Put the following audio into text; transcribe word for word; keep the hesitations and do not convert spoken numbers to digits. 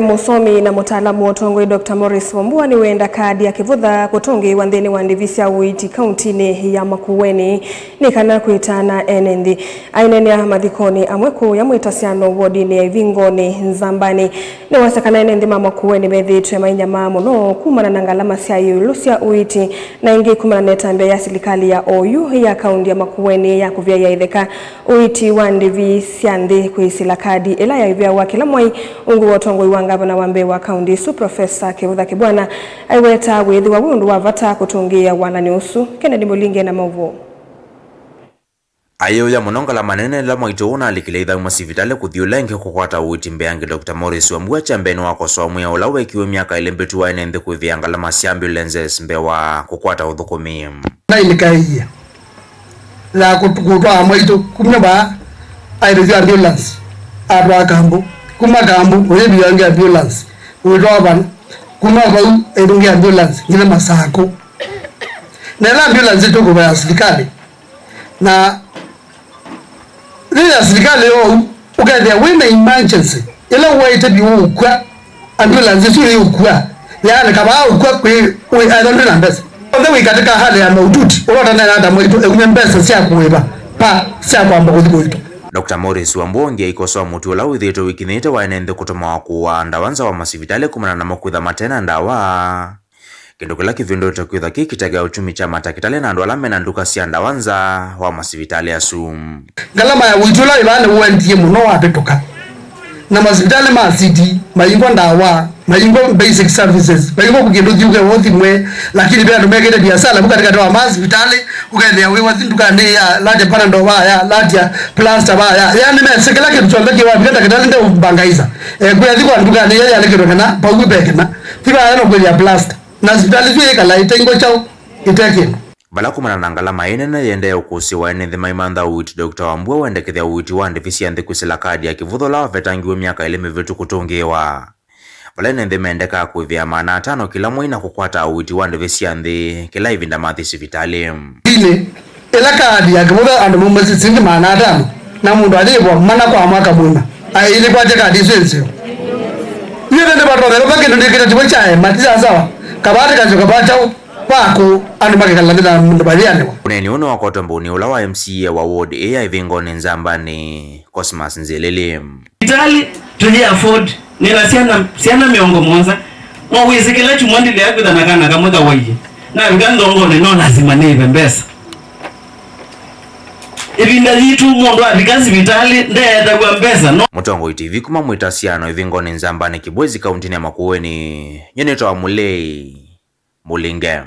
Mũsomi na mũtaalamu wa ũtongoi Doctor Morris Wambua nĩwenda kadi ya kĩvũtha kũtũngĩĩwa nthĩnĩ wa ndĩvi sya ũiiti kauntinĩ ya Makueni nĩ kana kwĩtana ene nthĩ. Aineenea mathikonĩ amwe kũũya mwĩtasyano wodinĩ ya Ivingonĩ Nzambanĩ, nĩwasya kana ene nthĩ ma Makueni methĩĩtwe mainyamaa mũno kumana na ngalama sya ĩũlũ sya ũiiti, na ĩngĩ kumana na ĩtambya ya silikalĩ ya oyu ya kaunti ya Makueni ya kũvyaĩa itheka ũiiti wa ndĩvi sya nthĩ kwĩsĩla kadi ĩla yaĩvĩawa kĩla mwai. Ungu wa ũtongoi wa ngavana wa mbee wa kaunti ĩsu, Profesa Kĩvũtha Kĩbwana, aiweta wĩthĩwa wĩ ũndũ wa vata kũtũngĩĩa walany'o ũsu. Kennedy Mũlinge na maũvoo. Ayĩũya mũno ngalama nene ĩla mwaitũ ũũ ũnalikile ithau masivitalĩ kũthyũla ĩngĩ kũkwata ũiiti mbeange. Doctor Morris Wambua kyambene wakosoa mwĩao ũla weekiwe myaka ĩlĩ mbĩtu wa ene nthĩ kwĩvĩa ngalama sya ambulances mbee wa kũkwata ũthũkũmi. Nailikaĩie ya kũt- kũtwaa mwaitũ kumya vaa, aĩvĩthw'a ambulance, atwaa Kambu, kuma Kambu ũyĩvĩwa ĩngĩ ambulance, ũĩtwaa vana, kuma vau ĩngĩ ambulance nginya Masakũ. Na ĩla ambulance ĩtũkũva ya silikalĩ, na yĩ ya silikalĩ ou, ũkethĩa wĩ na emergency ĩla ũwaĩte vyũ ũkw'a, ambulance ĩsu yĩũkua, yaani kavaa ũkw'a kwĩ wĩ athondũ na mbesa. Onthe wĩ katika hali ya maututi, ũlotanena ata mwaitũ eumya mbesa sya kũĩva pa sya kwamba kũthi kũitwa. Doctor Morris Wambua ũngĩ aikosoa mũtuo ũla wĩthĩĩtwe wĩkinyĩte wa ene nthĩ kũtũmawa kũaa ndawa nza wa masivitalĩ kumana namo kwĩtha mate na ndawa. Kĩndũ kĩla kĩvindũĩte kwĩtha kĩ kĩtegea ũtumi kya matakĩtalĩ na andũ ala mena nduka sya ndawa nza wa masivitalĩ asu. Ngalama ya ũiiti ũla wĩ vaa nĩwendie mũno wavĩtũka. Na masivitalĩ ma city, maingwa ndawa, maingwa basic services, maingwa kĩndũ thiuke wothi mwe, lakini ve andũ mekĩte biasala vu katikati wa masivitalĩ, ũkethĩa wĩ wathi ndukanĩ ya latia panado vaya, latia plaster vaya, yani mese kĩla kĩndũ kyonthe kĩwavika ndakĩtalĩ ndeũmbangaiza. Eh, kwĩathi kwa ndukanĩ ĩyo yalĩkĩtwe kana paugu pekena. Ti vaya no kwĩthĩa plaster. Na sivitalĩ ĩsu yĩkala ĩte ingo kyaũ, ĩte kĩndũ. Vala kumana na ngalama ĩ nene yĩendee ũkũsĩ wa ene nthĩ maimantha ũiiti, Doctor Wambua wendekethya ũiiti wa ndĩvi sya nthĩ kwĩsĩla kadi ya kĩvũtha ũla wavetangiwe myaka ĩlĩ mĩvĩtu kũtũngĩĩwa. Vala ene nthĩ mendekaa kũĩvĩa maana atano kĩla mwei na kũkwata ũiiti wa ndĩvi sya nthĩ kĩla ĩvinda mathi sivitalĩ. Ĩla kadi ya kĩvũtha andũ maumasya silingi maana atano, na mũndũ ayĩvwa mana kwa mwaka mũima, aĩle kwatya kadi ĩsu ĩnzeo. Ithe nĩvatonyeka va kĩndũ ndĩkĩtatiwa kyaema, ti sasawa, kavaa tĩkasyo kavaa kyaũ, vakũ, andũ makekala nthĩ na mũndũ mayĩanĩwa. Ũneeni ũũ nĩwakwatwa mbũni ũla wa M C A wa ward ĩĩ ya Ĩvingoni Nzambanĩ, Cosmas Nzĩlĩlĩ. Sivitalĩ tũyĩ afford nĩ na syana, syana mĩongo mũonza. No wĩsĩ kĩla kyumwa ndilea kwĩtha na kana kamwe kawaie. Navika nthongonĩ no lasima nĩĩve mbesa. Ĩvinda yitũ mũndũ avika sivitalĩ ndeetaw'a mbesa no. Mũtongoi T V kuma mwĩtasyano Ĩvingoni Nzambanĩ Kĩbwezi kauntinĩ ya Makueni, nyie nĩtawa Mũlei Mũlinge.